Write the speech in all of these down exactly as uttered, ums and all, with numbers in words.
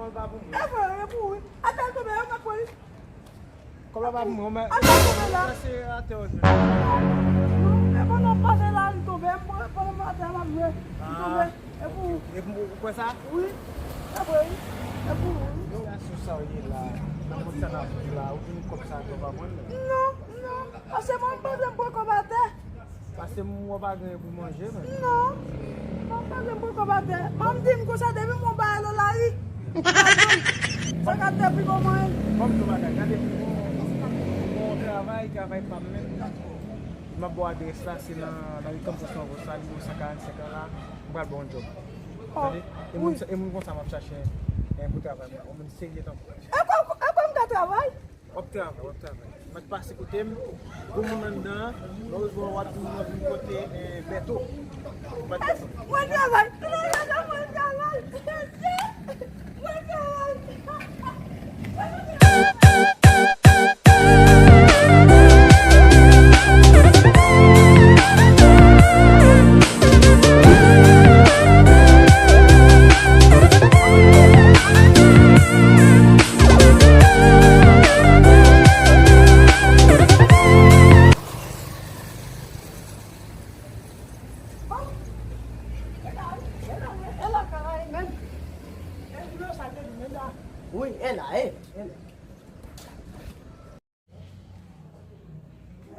E vre, e pou wi. Atè l tonbe, yo ka pran li. Kòb la pa pou mwen, men. Atè l tonbe la. Pase atè yo jwenn. Non, e pandan m pase la, li tonbe. Mwen, pandan m atè, m ap jwe. Li tonbe. E pou ou. E pou ou kwè sa? Wi. E vre, wi. E pou ou, wi. Sitiyasyon sa w ye la, nan mond sa n ap viv la, ou vin kòb sa, kòb pa mwen, men. Non, non. Pase mwen, m panse m pran kòb atè. Pase m wè w pa gen pou manje, men. Non. Mwen pa gen poko batè. Manm di m konsa depi m wè w bay alo lari. Sa ka te pi bon mwen. Ban m di w bagay, gade pou bon travay, travay pa m menm. M ap ba w adrès la, se nan, nan ri Kanpos Nòvo sa, nimewo san karannsenk an la, m pral ba w yon djòb. Tande? E moun, e moun konsa m ap chache, eh, pou travay mwen. Yon moun serye tankou. E kwa, e kwa m ka travay? W ap travay, w ap travay. Mèt pase kote m, gwo moun anndan an, malezman w ap di moun nan vin kote, eh, Bèto. Mwen travay, mwen travay, mwen travay, mwen travay. Wi, e la, e, e la.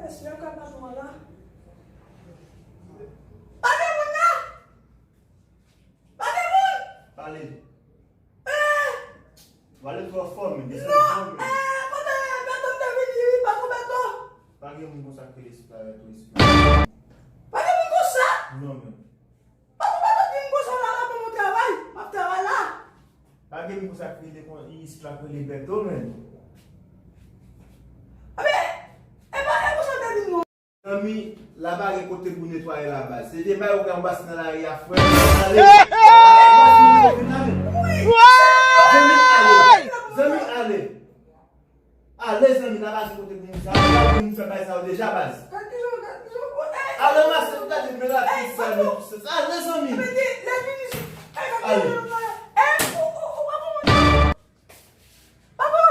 Èske yo ka patwon an la? Pa gen moun la! Pa gen moun! Pale. Eh! Pale twò fò, men. Desann fò, men. Eh, kote Bèto te vini, wi, patwon Bèto. Pa gen moun konsa k rele Espayèt ou Espayèt. Pa gen moun konsa? Non, men. Patwon Bèto di m konsa la, la pou mwen travay. M ap travay la. Pa gen moun konsa k rele kon, isit la k rele Bèto, men. Ebyen, e pa gen konsa te di m non. Zanmi, la pa gen kote pou netwaye la baz. Se vye bagay ou ka anbase nan lari a, frè. Ale. Anbase nan lari a, men. Zanmi, ale. Zanmi, ale. Ale, zanmi, la pa gen kote pou moun sa. Ou pa moun fè bagay sa yo deja, baz. Ale, anbase, ou gade, men la, tout sa, men tout sa. Ale, zanmi. Ale. Papa!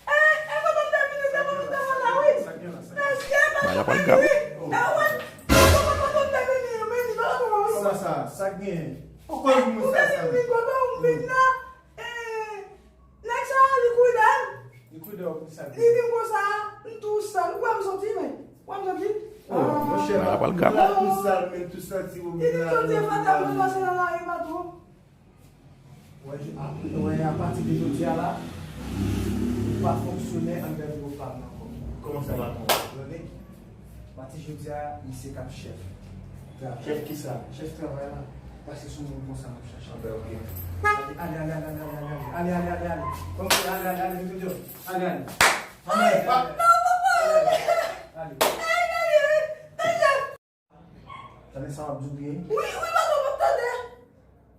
Eh, eh, papa m te vini, se pou m te wè la, wi. Mesye, papa m te vini. Eh, wè. Papa, papa m te vini, yo vini, papa m te vini. Kòman sa? Sa k gen? Ou konn moun sa, sa? Ou te vini, papa, ou vini la. Eh, nèg sa, li kouri dèyè m. Li kouri dèyè w pou sa? Li di m konsa, m tou sal. Ou wè m santi, men? Ou wè m santi? Oh, monchè, papa m tou sal, men tou santi ou vini la. Li di m santi, papa m pase nan lari, patwon. Wè, je- a- wè, apati de jodi a la, ou pa fonksyonè anndan biwo pa m ankò. Kòman sa, patwon? Tande? Apati jodi a, misye k ap chèf travay. Chèf kisa? Chèf travay la. Paske se yon moun konsa m ap chache. Anben, ok. Ale, ale, ale. Kòm se ale, ale, ale, mete deyò. Ale, ale. Ale, ale. Ale. Tande sa m ap di w byen. Wi, wi, patwon, m ap tande.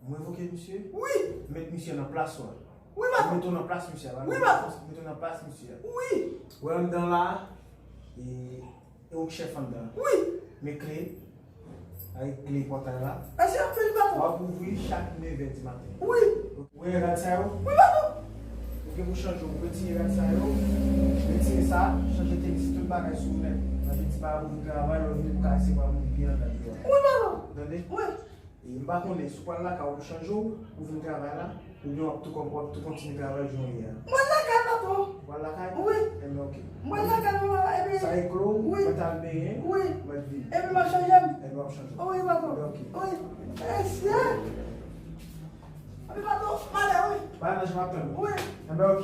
M revoke misye. Wi. Met misye nan plas ou a. Wi, patwon. Mete w nan plas misye a. Wi, patwon. Mete w nan plas misye a. Wi. Wè anndan la, e, e ou k chèf anndan. Wi. Men kle, avèk kle pòtay la. Èske ap fini, patwon? W ap ouvri chak nevè di maten. Wi. Ou wè rad sa yo? Wi, patwon. Ou gen pou chanje, ou retire rad sa yo, retire sa, chanje tenis, tout bagay sou ou nèt. Manje ti bagay pou vin travay, lè w vini pou ka resevwa moun byen anndan biwo a. Wi, patwon. Tande? Wi. E m pa konnen si w pral lakay ou pou chanje w, pou vin travay la, oubyen w ap tou kòm, w ap tou kontinye travay jan w ye a. Mwen lakay, patwon. Ou pral lakay? Wi. Enben, ok. Mwen lakay, mwen lakay, epi sa e klo, wi, mwen t al benyen, wi, mwen vini. Epi m ap chanje m. Enben, w ap chanje. Wi, patwon. Enben, ok. Wi. Mesye. Epi patwon, m ale, wi. Bagay nan jan m ap tann ou. Wi. Enben, ok.